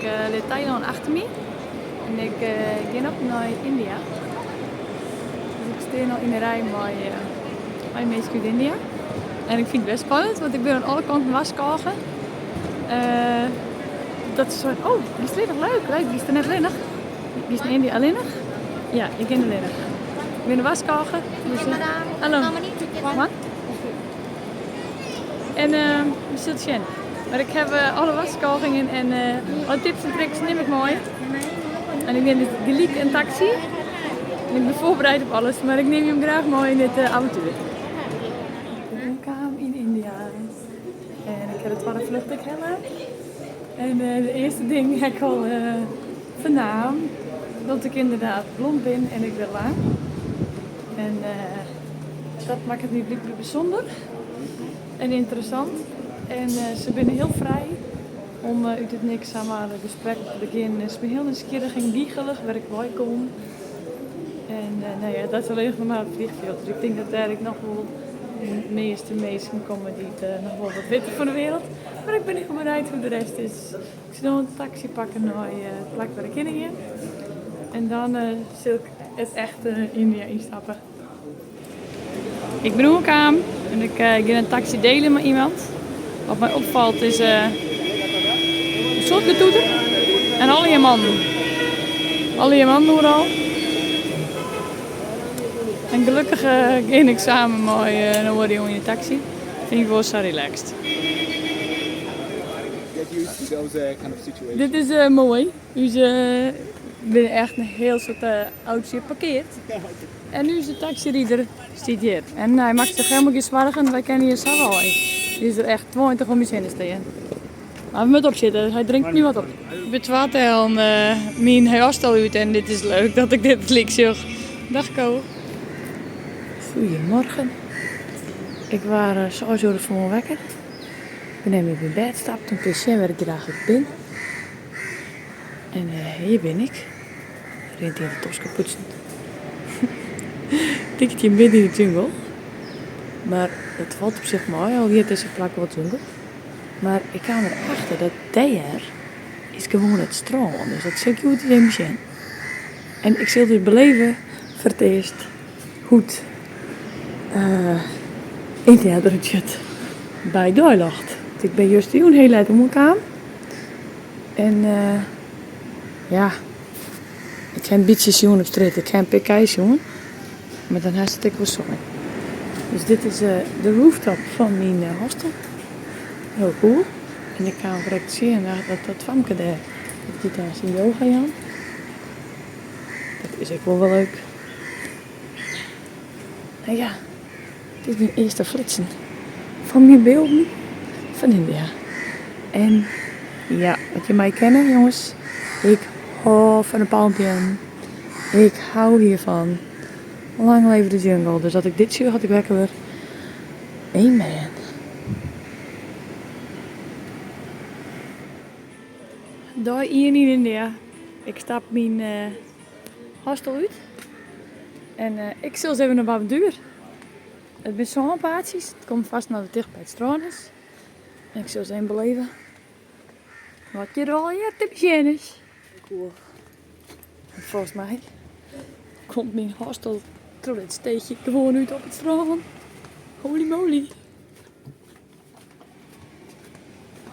Ik lit Tailân achter my en ik gean op nei Yndia. Dus ik stean al yn de rij mei mei minsken út Yndia. En ik fyn it best spannend, want ik bin oan alle kanten warskôge. Dat se seinen, oh, giest allinnich, leuk, leuk, giest der net allinnich? Giest nei Yndia allinnich? Ja, ik gean allinnich. Ik bin warskôge. Dus, hallo. Wat? En we sille sjen. Mar ik ha alle warskôgingen en alle tips en tricks nim ik mei. En ik nim dus gelyk in taksy. En ik bin foarbereid op alles, mar ik nim jim graach mei yn dit avontuer. Ik bin oankaam yn Yndia en ik ha de twadde flucht ek helle. En de earste ding ha ik al fernaam, dat ik ynderdaad blond bin en ik bin lang. En dat makket my blykber bysûnder en ynteressant. En se binne hiel frij om út it niks samar in gesprek te begjinnen. Se binne hiel nijsgjirrich en gichelich wêr't ik wei kom. En no ja, dat is allinnich noch mar it vliegveld. Dus ik tink dat dêr ek noch wol de measte minsken komme dy't noch wol wat witte fan de wereld. Mar ik bin hiel benijd hoe't de rest is. Ik sil no in taksy pakke nei it plak wêr't ik hinne gean. En dan sil ik it echte Yndia ynstappe. Ik bin oankaam en ik gean in taksy delen mei iemand. Wat my opfalt is in soad getoeter en allegear mannen. Allegear mannen oeral. En gelokkich gean ik samen mei in oare jonge yn de taksy. Fyn ik wol sa relaxed. Dit is moai. Us binne echt in hiel soad auto's hjir parkeard. En ús taksyrider stiet hjir. En hy makket sich helemaal gjin soargen, wy kinne hjir sa wei. Hy is der echt 20 om ús hinne stean. Mar we moatte opsjitte, hy drinkt my wat op. Ik bin twa tellen myn hostel út en dit is leuk dat ik dit gelyk sjoch. Dag Ko. Goedemorgen. Ik waard seis oere fan 'e moarn wekker. Ik bin even út myn bêd stapt om te sjen wêr't ik hjir eigentlik bin. En hjir bin ik. Rint hjir de toskepoetsen. Liket hjir midden yn de jungle. Mar it falt op sich mei, al hjit dizze plak wol jungle. Mar ik kaam derachter dat dêr is gewoan it strân. Dus dat sil ik hjoed ris even sjen. En ik sil dus beleve foar it earst hoe't Yndia derút sjocht by deiljocht. Ik bin justerjûn hiel let oankaam. En ja, ik ha in bytsje sjoen op strjitte. Ik ha in pear kij sjoen, mar dan hast it ek wol sein. Dus dit is de rooftop fan myn hostel. Hiel cool. En ik kaam krekt tsjin dat dat famke dêr, dat giet dêr syn yoga jaan. Dat is ek wol wer leuk. No ja, dit is myn earste flitsen fan myn bylden fan Yndia. En ja, wat je my kenne jonges, ik hâld fan de palmbeammen. Ik hou hiervan. Lang leve de jungle. Dus as ik dit sjoch as ik wekker wurd, amen. Dei ien yn Yndia. Ik stap myn hostel út en ik sil ris even op avontuer. It binne sânpaadsjes, it komt fêst omdat it ticht by it strân is. En ik sil ris even beleve wat hjir allegear te besjen is. Cool. En folgens my komt myn hostel troch dit steechje gewoan út op it strân. Holy moly.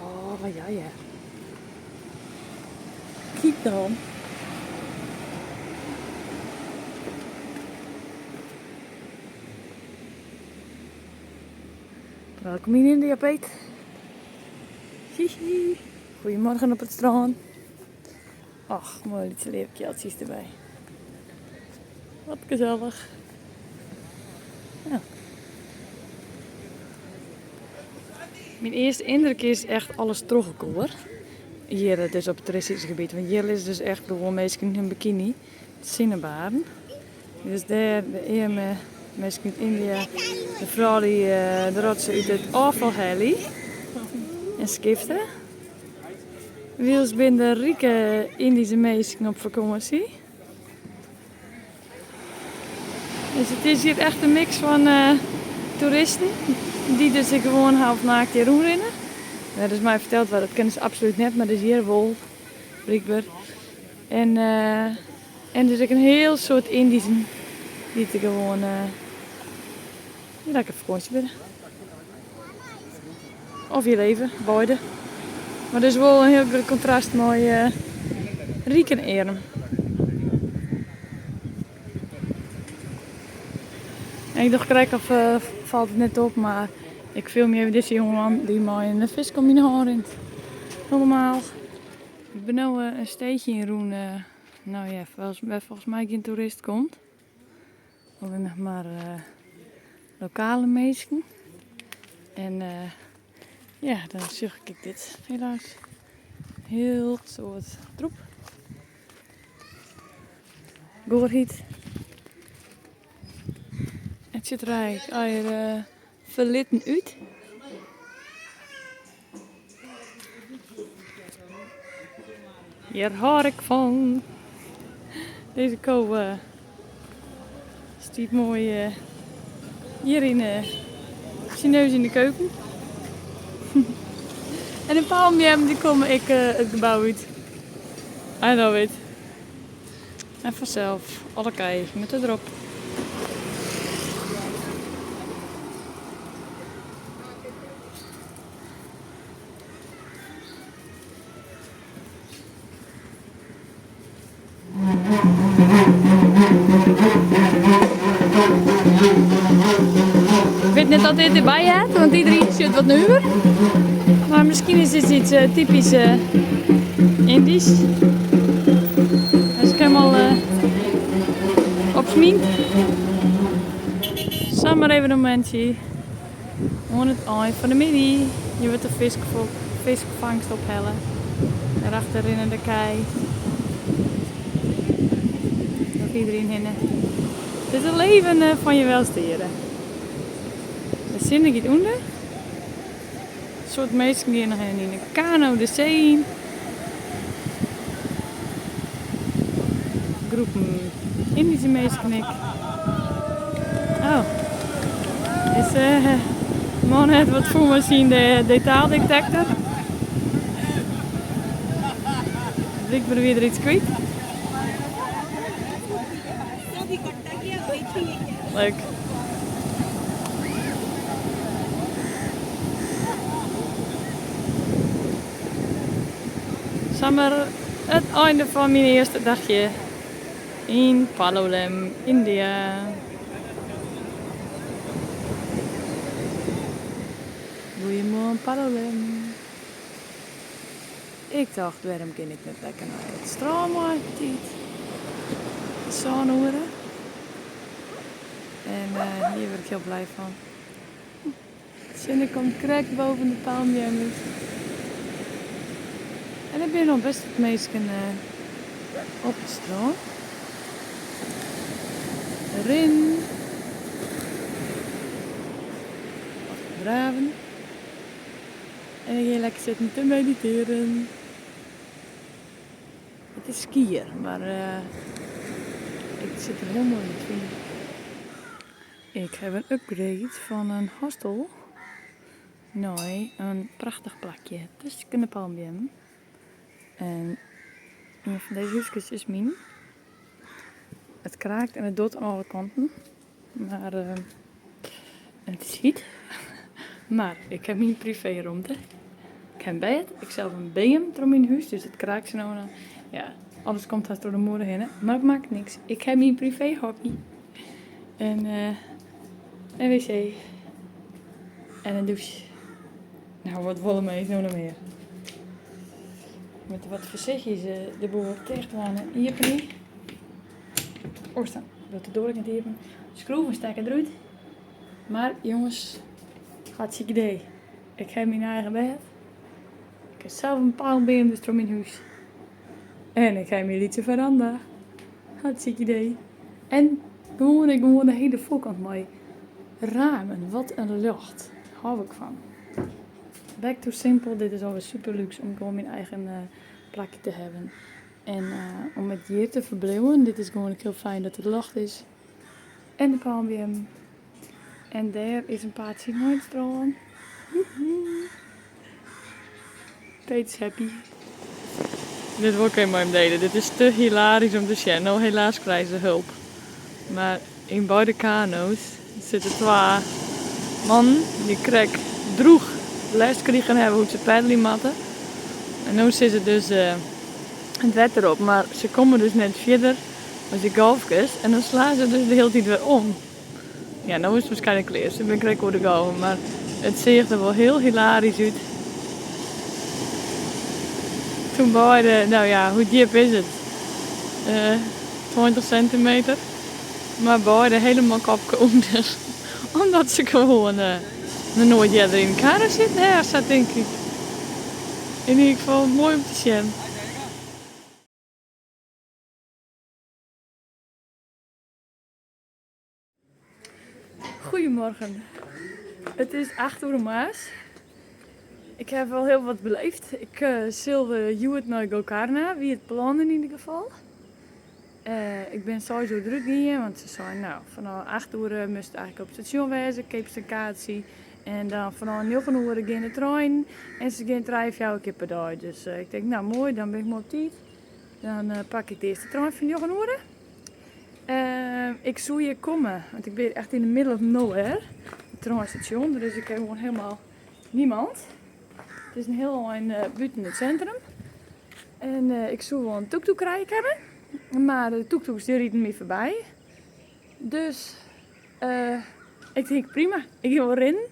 Oh ja ja. Kyk dan. Welkom yn India, Peet. Hihi. Goedemorgen op it strân. Och, moai lytse leafkealtsjes derby. Wat gesellich. Ja. Myn earste yndruk is echt alles troch elkoar. Hjir dus op it toeristyske gebiet. Want hjir lizze dus echt gewoan minsken yn hun bikiny te sinnebaden. Dus dêr de earme minsken út Yndia, de froulju de rotsoai út it ôffal helje en skifte. Wylst binne de rike Yndyske minsken op fakânsje. Dus it is hjir echt in mix fan toeristen dy't dus ek gewoan half naakt hjir rûnrinne. Dat is my ferteld, dat kinne se absolút net, mar dus hjir wol. Blykber. En en dus ek in hiel soad Yndizen dy't der gewoan lekker op fakânsje binne. Of hjir leve, beide. Mar dus wol in hiel grut kontrast mei ryk en earm. En ik doch krekt of falt it net op, mar ik filmje even dizze jongeman dy't mei in fisk om myn hân rint. Hiel normaal. Ik bin no in steechje yn rûn, no ja, wêr folgens my gjin toerist komt. Allinnich mar lokale minsken. En ja, dan sjoch ik ek dit helaas. Hiel soad troep. Goarheid. It sjocht der eigentlik allegear ferlitten út. Hjir hâld ik fan. Dizze ko stiet moai hjir yn syn neus yn de keuken. En de palmbeammen dy komme ek it gebou út. I love it. En fansels, alle kij moatte derop. Ik wit net oft dit derby heart, want iedereen sjocht wat nuver. Mar miskien is dit iets typysk Yndysk. Hy is helemaal opsminkt. Samar even in momintsje. Oan it ein fan de middei. Hjir wurdt de fiskfangst ophelle. Dêrachter rinne de kij. Troch iderien hinne. It is in leven fan je welste hjirre. De sinne giet ûnder. In soad minsken gean noch even yn de kano de see yn. Groepen Yndyske minsken ek. Oh, dizze man hat wat fûn mei syn metaaldetektor. Blykber wie der yts kwyt. Leuk. Samar it einde fan myn earste dagje yn Palolem, Yndia. Goeiemoarn Palolem. Ik tocht, wêrom kin ik net lekker nei it strân mei tiid? Sân oere. En hjir wurd ik hiel blij fan. De sinne komt krekt boven de palmbeam út. En der binne noch best wat minsken op it strân. Rinnen. Of draven. En ik gean lekker sitten te meditearjen. It is skier, mar it sjocht der hiel moai út, fyn ik. Ik haw in upgrade fan in hostel nei in prachtich plakje tusken de palmbeammen. En ien fan dizze húskes is myn. It kraakt en it docht oan alle kanten, mar it is hyt. Mar ik ha myn priveeromte. Ik ha in bêd, ik sels in beam troch myn hús, dus it kraakt sa no en dan. Ja, alles komt hast troch de muorre hinne, mar it makket niks. Ik ha myn priveehokje. En in wc. En in dûs. No, wat wolle minsken no noch mear? Moatte wat foarsichtjes de boel ticht dwaan en iepenje. Oars dan docht de doar ek net iepen. Skroeven stekke derút. Mar jonges, hartstikke idee. Ik ha myn eigen bêd. Ik ha sels in palmbeam dus troch myn hús. En ik ha myn lytse feranda. Hartstikke idee. En gewoan ek gewoan de hiele foarkant mei ramen. Wat in ljocht. Hâld ik fan. Back to simple, dit is alwer super lúks om gewoan myn eigen plakje te hawwen. En om it hjir te ferbliuwen, dit is gewoan ek hiel fijn dat it ljocht is. En de palmbeammen. En dêr is in paadsje nei it strân. Peet is happy. Dit wol ik even mei jim dele. Dit is te hilarisch om te sjen. No helaas krije se hulp. Mar yn beide kano's sitte twa mannen dy't krekt droech les krigen hawwe hoe't se peddelje moatte. En no sitte se dus it wetter op, mar se komme dus net fierder as dy golfkes en dan slaan se dus de hiele tiid wer om. Ja, no is it waarskynlik klear. Se binne krekt oer de golven, mar it seach der wol hiel hilarysk út. Toen beide, no ja, hoe djip is it? 20 sintimeter. Mar beide helemaal kopke ûnder. Omdat se gewoan noch noait earder yn in kano sitten ha, sa tink ik. Yn ieder gefal moai om te sjen. Goedemorgen. It is acht oere moarns. Ik haw al hiel wat beleefd. Ik sil hjoed nei Gokarna, wie it plan yn ieder gefal. Ik bin seis oere derút gien, want se seinen no, fanôf acht oere moatst eigentlik op it stasjon wêze, keapst in kaartsje en dan fanôf njoggen oere gean de treinen en se gean trije, fjouwer kear per dei. Dus ik tink, no moai, dan bin ik moai op tiid. Dan pak ik de earste trein fan njoggen oere. Ik soe hjir komme, want ik bin echt yn the middle of nowhere. It treinstasjon, der is ek gewoan helemaal niemand. It is in hiel ein bûten it sintrum. En ik soe wol in toektoek krije kinne, mar de toektoeks dy riden my foarby. Dus ik tink prima, ik gean wol rinnen.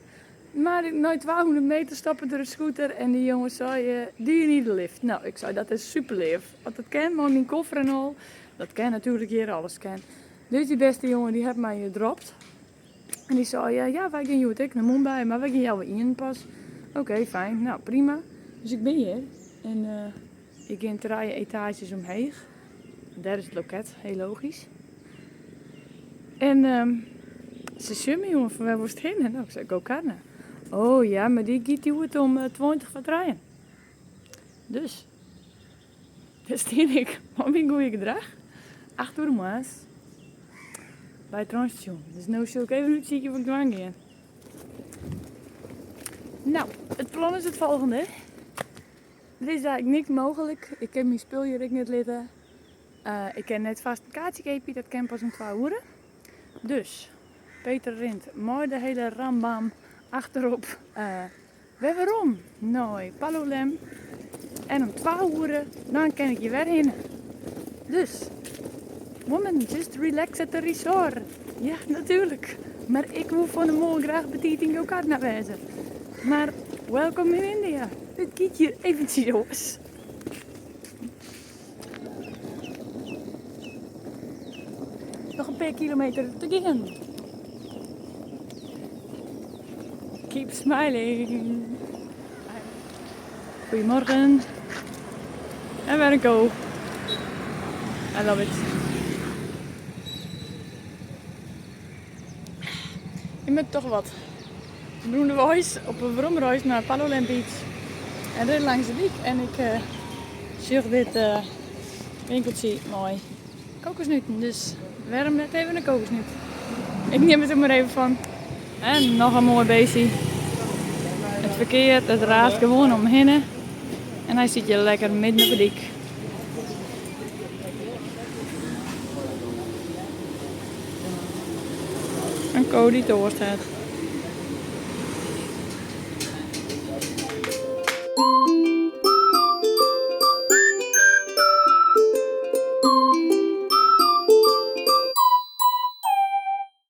Mar nei 200 meter stoppe der in scooter en dy jonge sei, do you need a lift? No, ik sei dat is super leaf. As dat kin mei myn koffer en al. Dat kin natuerlik hjir, alles kin. Dus dy bêste jonge dy hat my hjir dropt. En dy sei, ja, wy gean hjoed ek nei Mumbai, mar wy gean healwei ienen pas. Oké, fijn, no prima. Dus ik bin hjir en ik gean trije etaazjes omheech. Dêr is it loket, hiel logysk. En se sjogge my oan fan wêr wolst hinne? No, ik sei Gokarna. Oh ja, mar dy giet hjoed om 20 foar trijen. Dus, dêr stean ik mei myn goeie gedrach, acht oere moarns, by it treinstasjon. Dus no sil ik even útsykje wat ik dwaan gean. No, it plan is it folgjende. Der is eigentlik niks mooglik. Ik kin myn spul hjir ek net litte. Ik kin net fêst in kaartsje keapje, dat kin pas om twa oere. Dus Peter rint mei de hiele rambam achterop wer werom nei Palolem. En om twa oere dan kin ik hjir wer hinne. Dus, woman, just relax at the resort. Ja, natuerlik. Mar ik woe fan 'e moarn graach betiid yn Gokarna wêze. Mar welkom in India. It giet hjir eventsjes oars. Noch in pear kilometer te gean. Keep smiling. Goedemorgen. En wer in ko. I love it. Ik moat toch wat. Ik bin ûnderweis op 'e weromreis nei Palolem Beach en rin langs de dyk en ik sjoch dit winkeltsje mei kokosnuten. Dus wêrom net even in kokosnút? Ik nim it der mar even fan. En noch in moai beestje. It ferkear, it raast gewoan om hinne. En hy sit hjir lekker midden op 'e dyk. In ko dy't toarst hat.